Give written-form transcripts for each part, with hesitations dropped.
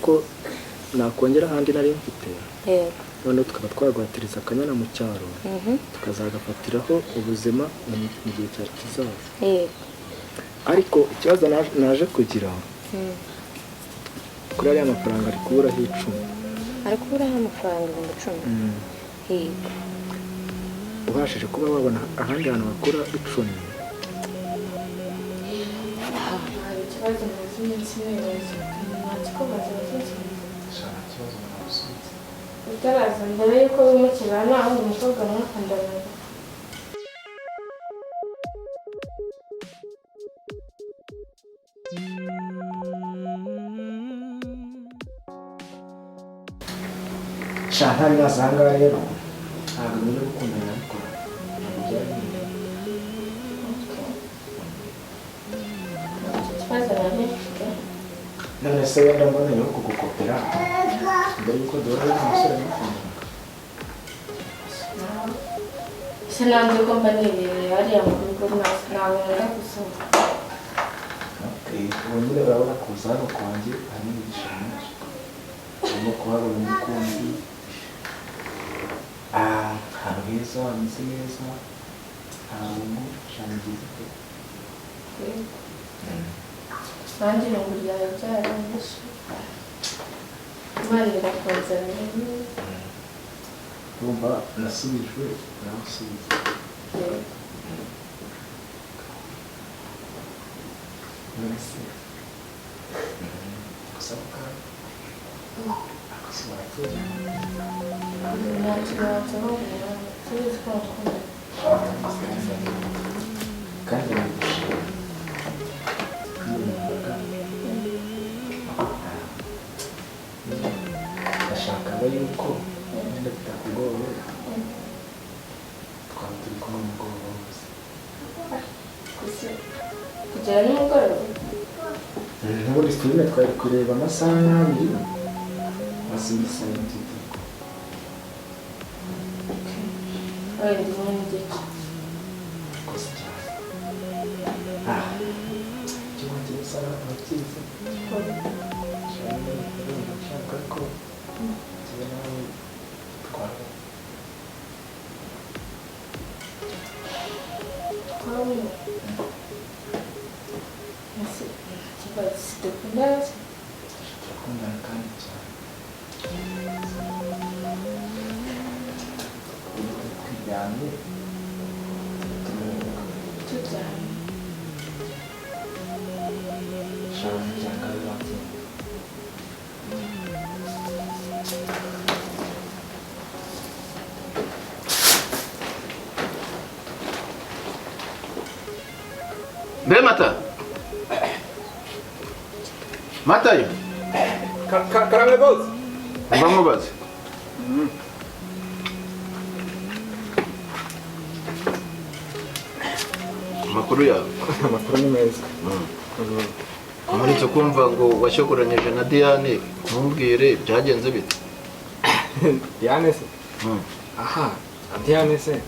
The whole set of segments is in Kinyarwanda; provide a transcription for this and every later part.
ko nakongera ahandi nari mfite, noneho tukaba twagwatiriza akanyana mu cyaro, tukazagafatiraho ubuzima mu gihe kizaza. Ariko ikibazo naje kugira, kuri ariya mafaranga ari kuburaho 10. Ari kuburaho amafaranga 10,000? Yego. Ubashije kuba wabona ahandi hantu bakura 10? Hari ikibazo maze iminsi nibaza, ntakikubaza bakinsubiza? Nta kibazo, nagusubiza. Utaraza, mbere y'uko wimukira nta wundi mukobwa mwakundanaga? Sha, ntari naza aha ngaha rero, ntabwo ibintu byo gukundana nabikora, ntabwo byari bindi. Icyo kibazo nari mfite. None se wenda mboneyeho kugukopera, mbere y'uko duhura n'umusore mwakundanaga? Ese nanjye ko mba nibereye hariya mu rugo, ntabwo nkunda gusohoka. Okay, ubu nyine urabona kuza hano kwanjye harimo imigisha myinshi, urimo kuhabona umukunzi. Ah, ahantu heza, hameze neza, nta rungu, sha, ni byiza pe. Nanjye irungu ryawe ryaranyishe, Imana irakunzanira nyine. Urumva nasubijwe, nawe usubiza. None se gusa kandi akose warakeye? Nta kintu wansaba, tuzi ko ngukunda. Kandi ndagushima. Numvaga ndashakaga yuko wenda bitakugoye twaba turi kumwe umugoroba wose. Gusa kugera nimugoroba? N'ubundi filime twari kureba amasaha nk'abiri, wasubiza turi kumwe. Wenda 1:30. Rwose cyane, ah, icyo wakiza urakizi cyane. Urumva nshaka ko njyewe nawe twaba Twabona ese ikibazo sidukundana se? Turakundana kandi cyane. Ubu twiryamye turuhuka. Turyamye? Shaka cyangwa wabyemera. Mbe Mata, Matayo. Karame rwose. Mba nkubaze. Amakuru yawe? Amakuru ni meza. Nkuretse kumva ngo washyogoranyije na Diane, ntumbwire byagenze bite? Diane se? Aha, Diane se,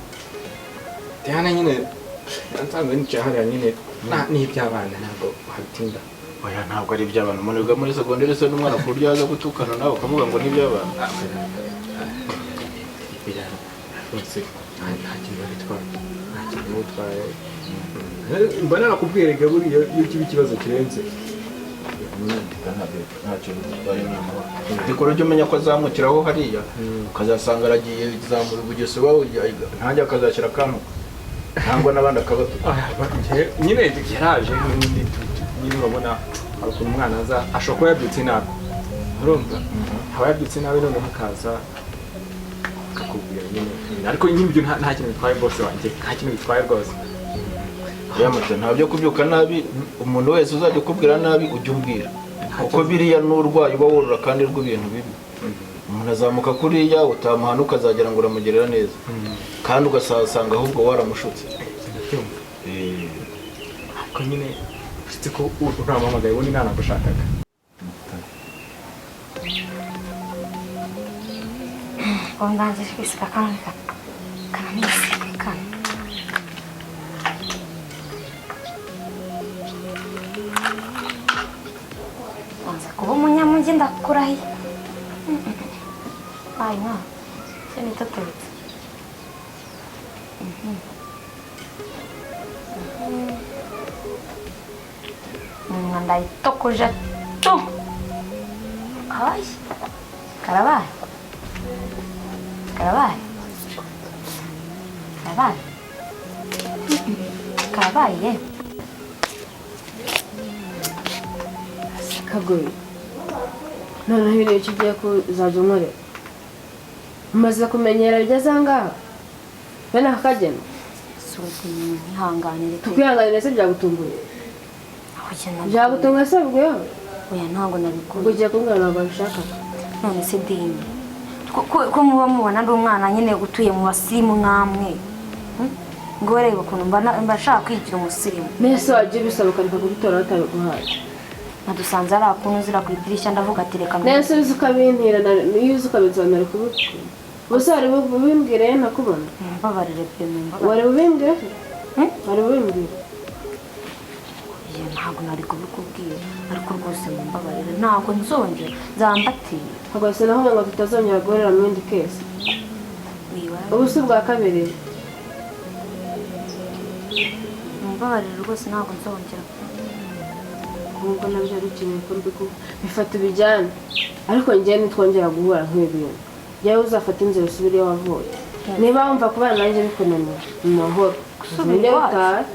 Diane nyine nsanzwe nicaye hariya nyine n'iby'abana ntabwo wabitinda. Oya, ntabwo ari iby'abana. Umuntu wiga muri segonderi se n'umwana ku buryo yaza gutukana nawe ukavuga ngo ni iby'abana? Biriya rwose nta kintu biba bitwaye, nta kintu biba bitwaye. Mbona nakubwira buriya iyo kiba ikibazo kirenze. Ntacyo bitwaye, ni amahoro. Ariko ujye umenya ko azamukiraho hariya, ukazasanga aragiye zamura ubugeso ntange akazashyira akantu cyangwa n'abandi akabatuka. Ah, nyine yaraje n'ubundi nyine urabona hari ukuntu umwana aza, ashobora kuba yabyutse nabi, urumva aba yabyutse nabi, noneho akaza akakubwira nyine. Ariko nyine ibyo nta kintu bitwaye, bose wanjye, nta kintu bitwaye rwose. Yamutse nta byo kubyuka nabi. Umuntu wese uzajya ukubwira nabi ujye umbwira, kuko biriya n'urwayi uba worora kandi rw'ibintu bibi. Umuntu azamuka kuriya, utamuhana, ukazagera ngo uramugirira neza, kandi ugasanga ahubwo waramushutse. Ndabyumva, ariko nyine uretse ko urampamagaye, ubundi ntanagushakaga. Ndangije kwisiga kano, kananisiga kano. Banza kuba umunyamujyi. ndakurahiye. Ayi nka se nitaturutse. Ndayitokoje tu. Ay, karabaye. Karabaye. Karabaye. Karabaye. Kagoye. Noneho ibintu icyo ugiye kuzajya unkorera. Umaze kumenyera bigeze aha ngaha? Bene aka kageni? Suti ntihanganire. Tukwihanganire se byagutunguye? Byagutunguye se biguyeho? Oya ntabwo nabikuye. Ubwo ugiye kumbwira ntabwo wabishakaga. None se dini ko muba mubona ndi umwana nyine utuye mu basirimu nkamwe, ngo reba ukuntu mba nshaka kwigira umusirimu. Nese wagiye ubisaba ukareka kubitora batabiguhaye? Nadusanze ari akuntu uzira ku idirishya ndavuga ati reka. Nese uzi ukabintira iyo uzi ukabinsaba nari kubikora. Ubuse wari bubimbwire ntakubona? Mbabarire pe, mbabarire. Wari bubimbwire? Wari bubimbwire? Ntabwo nari kubikubwira ariko rwose mumbabarire ntabwo nzongera nzambatiye. Ntabwo sinavuga ngo tutazongera guhurira mu yindi kesi. Ubu si ubwa kabiri. Mumbabarire rwose ntabwo nzongera. Nubwo nabyo bikeneye ko bifata ubijyane ariko njyewe nitwongera guhura nk'ibi bintu njyewe uzafata inzira usubire iyo wavuye. Niba wumva kubana nanjye bikunaniye mu mahoro Gusubira iwacu.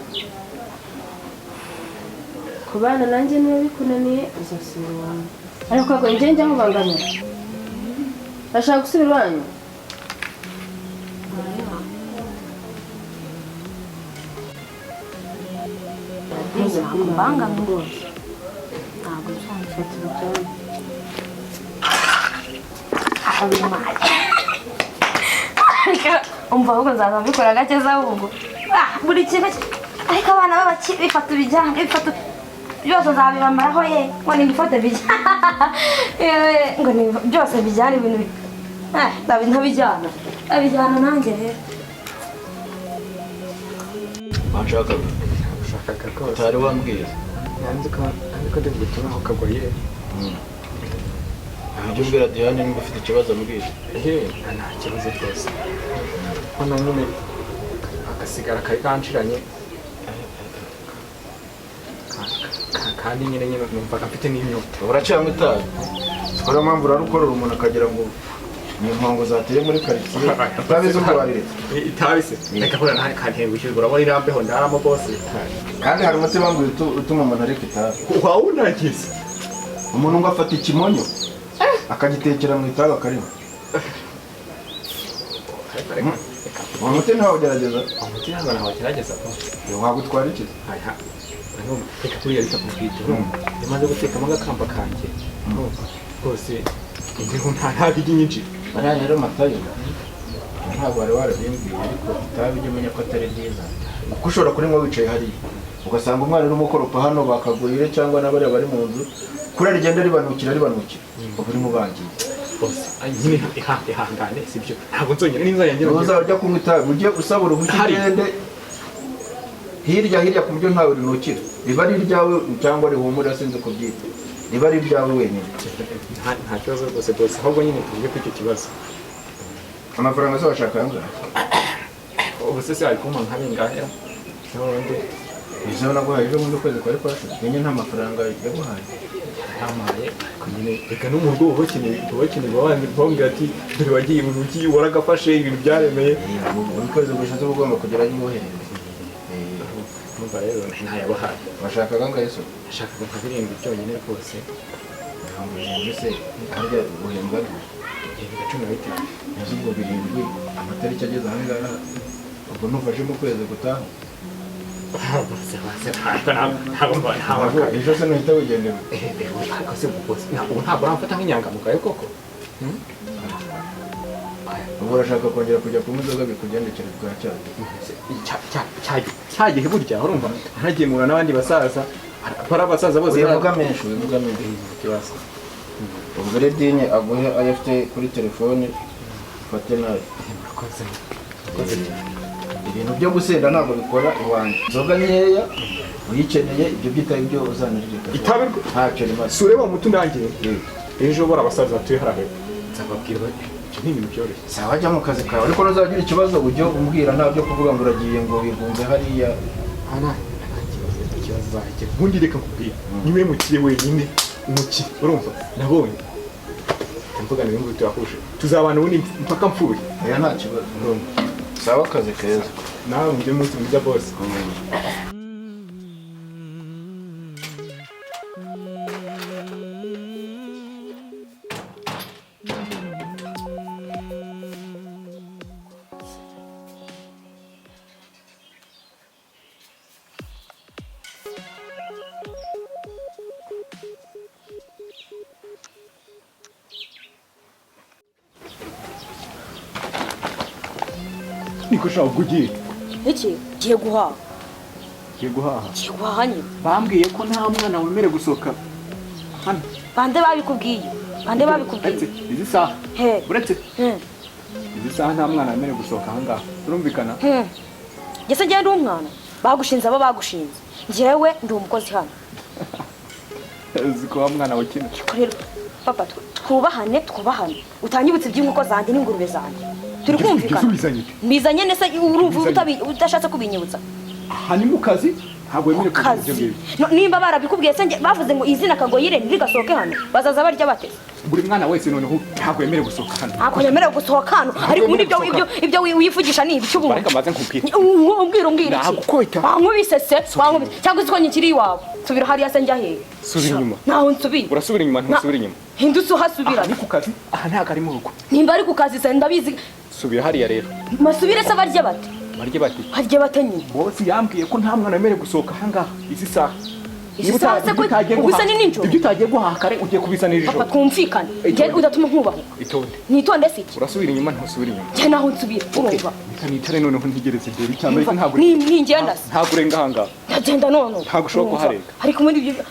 Kubana nanjye niba bikunaniye uzasubira iwanyu. Ariko njye njya nkubangamira. Urashaka gusubira iwanyu? Ntabwo mbangamira rwose. Ntabwo nzongera. Umva ahubwo nzaza mbikora gake ahubwo. Buri kintu ariko abana b'abakire bifata ibijyane bifata byose nzabibamaraho ye ngo nibifate bijyane ngo ni byose bijyane ibintu ntabijyana abijyana nanjye rero. Wanshakaga? Ushakaga rwose. Utari wambwiye. Nanzi ko ndi bugutumaho Kagoyire. Ujye ubwira Diane niba ufite ikibazo ambwira. Nta kibazo rwose. Hano nyine agasigara kari kanshiranye kandi nyine numvaga mfite n'inyota. Uracanywa itabi? Siko niyo mpamvu urarukorera umuntu akagira ngo ni impongo zateye muri karitsiye. Itabi zo kubariretse. Itabi se? Reka hora nta kantengushye urabona irambeho ndaramo bose. Kandi hari umuti bambwiye utuma umuntu areka itabi. Wawunagize. Umuntu ngo afata ikimonyo akagitekera mu itabi akarima. Uwo muti ntawugerageza? Umuti ntabwo nawugerageza bose. Wagutwara iki? Reka kuriya reka kubwite. Imaze gutekamo agakamba kanjye. Rwose imbeho nta bijya inyinjira. Bariya rero Matayo ntabwo wari warabimbwiye ariko itabi ujye umenya ko atari ryiza. Kuko ushobora kurinywa wicaye hariya ugasanga umwana urimo ukoropa hano bakagurire cyangwa n'abariya bari mu nzu kuriya rigenda ribanukira ribanukira uba urimo ubangiye. Bose nyine ihangane sibyo ntabwo nzongera n'inzongera. Uzajya kunywa itabi ujye usaba uruhushya ugende hirya hirya ku buryo ntawe rinukira riba ari iryawe cyangwa rihumura sinzi kubyita riba ari iryawe wenyine. Nta kibazo rwose rwose ahubwo nyine tuvuge kuri icyo kibazo. Amafaranga se washaka angahe? Ubu se ari kumpa nka bingahe? N'ubundi ejo naguhaye ejo bundi ukwezi kwari kwashize nyine nta mafaranga yaguhaye. Yampaye ariko nyine reka no mu rugo ubakeneye bambwira ati dore wagiye mu rugi waragafashe ibintu byaremeye. Buri kwezi gushize uba ugomba kugera aho uboherereza. Numva rero ntayabahaye. Washakaga angahe se? Nashakaga nka birindwi byonyine rwose. Ibihumbi se harya uhembwa ibihumbi 15. Nzi ubwo birindwi amatariki ageze aha ngaha ubwo ntufashe mu kwezi gutaha. Ejo se ntuhita wigendera? Ubu ntabwo uramfata nk'inyangamugayo koko? Ubu urashaka kongera kujya kunywa inzoga bikugendekera bwa cyane. Cya gihe burya urumva naragiye mpura n'abandi basaza bari abasaza bose. Wivuga menshi wivuga menshi. Ikibazo. Ubwo rero Diane aguhe ayo afite kuri telefone ufate nayo. Murakoze. Ibintu byo gusenda ntabwo bikora iwanjye. Inzoga nkeya uyikeneye ibyo byitari byo uzanarya. Itabi ntacyo rimaze. Si ureba umuti undangiye? Ejo bora abasaza batuye hariya hepfo nzababwira bati ibyo ni ibintu byoroshye. Sawa, jya mu kazi kawe, ariko nuzagira ikibazo ujye umbwira, nta byo kuvuga ngo uragiye ngo wigunze hariya. Ana nta kibazo, ikibazo uzakira. Ubundi reka nkubwire, niwe mukire wenyine umukire urumva nabonye mvuga ngo nguyu turahuje, tuzabana ubundi mpaka mpfuye. Oya, nta kibazo. Urumva. Sawa, akazi keza. Nawe mujye munsi mwiza bose. Niko shaka ugiye? Iki ngiye guhaha. Ugiye guhaha? Ngiye guhaha nyine. Bambwiye ko nta mwana wemerewe gusohoka hano. Bande babikubwiye? Bande babikubwiye? Uretse izi saha. He. Uretse He. izi saha nta mwana wemerewe gusohoka ahangaha, turumvikana? He. Njye se njyewe ndi umwana? Bagushinze abo bagushinze, njyewe ndi umukozi hano. Uzi ko wa mwana wakina. Ariko rero papa, twubahane, twubahane, utanyibutsa iby'inkoko zanjye n'ingurube zanjye, turi kumvikana? Ubizanye? Mbizanye nese urumva Ubizanye. Udashatse kubinyibutsa. Aha ni mu kazi, ntabwo wemerewe kugira ibyo Kazi. ngibyo. No, nimba barabikubwiye se bavuze ngo izina Kagoyire ntirigasohoke hano, bazaza barya bate? Buri mwana wese noneho ntabwo wemerewe gusohoka hano. Ntabwo yemerewe gusohoka hano, ariko ubundi ibyo wemerewe. Ibyo wivugisha ni ibiki ubundi? Bareka mbaze nkubwire. Umbwira, umbwira iki? Nagukubita. Wankubise se, wankubise cyangwa uzi ko nyikiri iwawe? Nsubira hariya se, njya hehe? Subira inyuma. Ntaho nsubira. Urasubira inyuma, ntusubira inyuma. Hindutse uhasubira. Aha ni ku kazi, aha ntabwo ari mu rugo. Nimba ari ku kazi se ndabizi. Subira hariya rero. Masubire se barya bate? Barye bati? Barya bate nyine? Bosi yambwiye ko nta mwana wemerewe gusohoka ahangaha izi saha. Izi saha se Niba ubwo se ni nijoro? Ibyo utagiye guhaha kare ugiye kubizanira Papa, ijoro. twumvikane. Itonde. Njye udatuma nkubahuka. Itonde. Nitonde se iki? Urasubira inyuma, ntusubira inyuma? Njye naho nsubira, urumva? Reka nicare noneho ntegereze ndebe icya mbere, ntabwo Ningenda se? Ntabwo urenga ahangaha. Ndagenda none. Ntabwo ushobora Urumva? kuharenga. Ariko ubundi ibyo,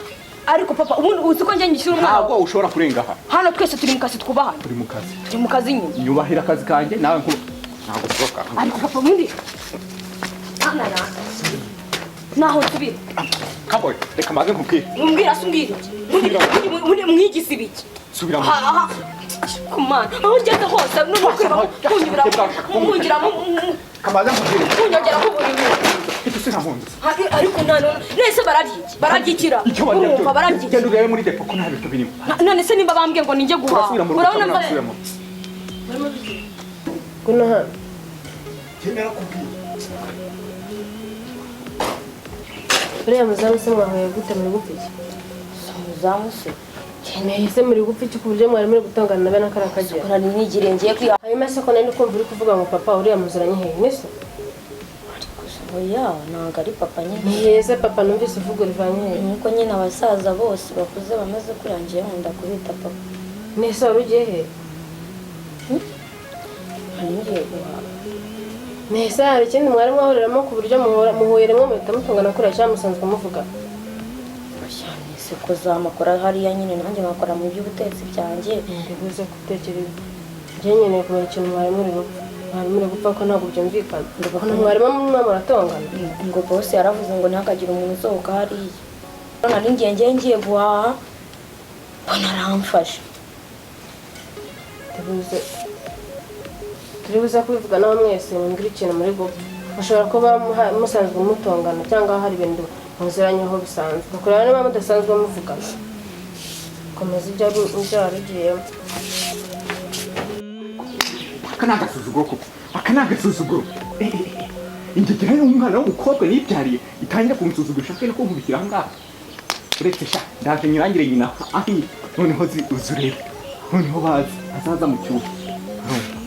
ariko papa, ubundi uzi ko njye ngishyura umwana? Ntabwo ushobora kurenga aha. Hano twese turi mu kazi, twubahane. Turi mu kazi. Turi mu kazi nyine. Nyubahira akazi kanjye nawe nkuba ntabwo usohoka aha. Ariko papa, ubundi Ana yanjye. Naho nsubira. Kaboy, reka mbaze nkubwire. Umbwira se, umbwira iki? Ubundi mwigise ibiki? Subira mu Aha, kumana aho ngeze hose n'umukuru kunyura kunyuramo. Kabaze nkubwire. Kunyongera kuburimi. Icyo usubira mu nzu. Ariko none nese bararya iki? Bararyikira? Icyo barya Urumva byose. bararya iki? Genda urebe muri depo ko nta bintu birimo. None se nimba bambwiye ngo ninjye guhaha, Urasubira mu rugo urabona cyangwa ntasubira mu rugo? Ngwino hano. Njye narakubwiye. Uriya muzamu se mwahuye gute, muri gupfa iki? Umuzamu se? Nahise muri gupfa iki ku buryo mwari muri gutongana na bene kariya kagera? Nari nigiriye ngiye kwiha. Hanyuma se ko nari kumva uri kuvuga ngo papa, uriya muziranye hehe nese? Oya, ntabwo ari papa nyine. Ni heza papa numvise uvuga urivanye hehe? Nuko nyine abasaza bose bakuze bamaze kuriya ngiye nkunda kubita papa. Nese wari ugiye hehe? Nari ngiye guhaha. Nese hari ikindi mwari mwahuriramo ku buryo muhura muhuye rimwe muhita mutongana kuriya, cyangwa musanzwe muvuga? Oya, nese ko zamakora hariya nyine, nanjye nkakora mu by'ubutetsi byanjye. Ndibuze gutekereza, njye nkeneye kumenya ikintu mwari muri gupfa, mwari muri gupfa ko ntabwo byumvikana ukuntu mwarimo murimo muratongana. Ngo bose yaravuze ngo ntihakagire umuntu usohoka hariya, nari ngiye ngiye guhaha mbona aramfashe. Ndibuze turi buze kubivuganaho mwese, mumbwire ikintu muri gupfa. Mushobora kuba musanzwe mutongana cyangwa hari ibintu muziranyeho bisanzwe, kureba niba mudasanzwe muvugana. Komeza ibyo wari ugiyemo. Aka ni agasuzuguro koko, aka ni agasuzuguro. Ingegera y'umwana w'umukobwa nibyariye itangira kunsuzugura, ishaka no kunkubitira ahangaha. Uretse sha, ndaje nyirangire nyina ahi noneho uzi urebe noneho bazi azaza mu cyuho. Urumva?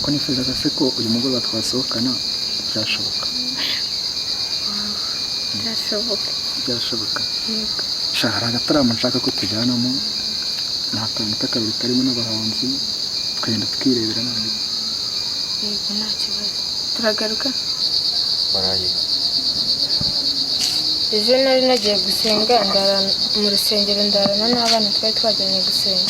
Ko nifuzaga se ko uyu mugoroba twasohokana, byashoboka? Byashoboka. Byashoboka sha, hari agataramo nshaka ko tujyanamo, ni akantu k'akabari karimo n'abahanzi, tukagenda tukirebera nabi. Yego, nta kibazo, turagaruka. Baraye. Ejo nari nagiye gusenga, ndara mu rusengero, ndarana n'abana twari twajyanye gusenga.